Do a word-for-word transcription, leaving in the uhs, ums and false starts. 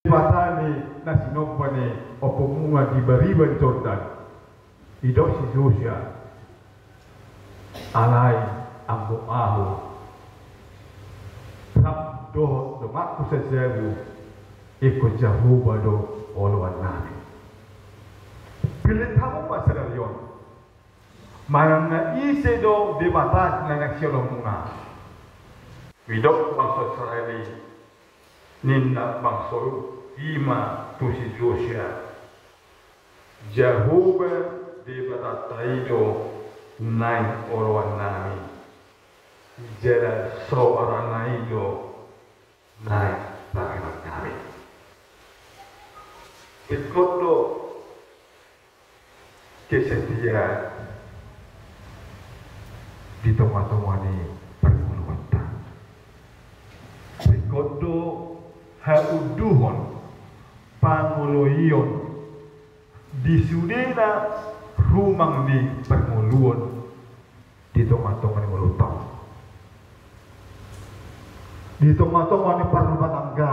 Debata ni na sinomba ni ompunmuna di bariba ni Jordan. Didok si Josua, alai anggo ahu rap dohot donganku sajabu, ingkon Jahowa do oloannami. Pillit hamu ma sadari on, manang na ise do debata na naeng siolomuna. Didok bangso Israel i, ninna bangso i ma tu si Josua, Jahowa Debatanta i do naeng oloannami, jala soarana i do naeng pangidoannami. Ingkon do kesetiaan di tongatonga ni parngoluonta. Ingkon do haunduhon, pangoloion di sudena rumang ni parngoluon di tongatonga ni ngolunta, di tongatonga ni parrumatangga.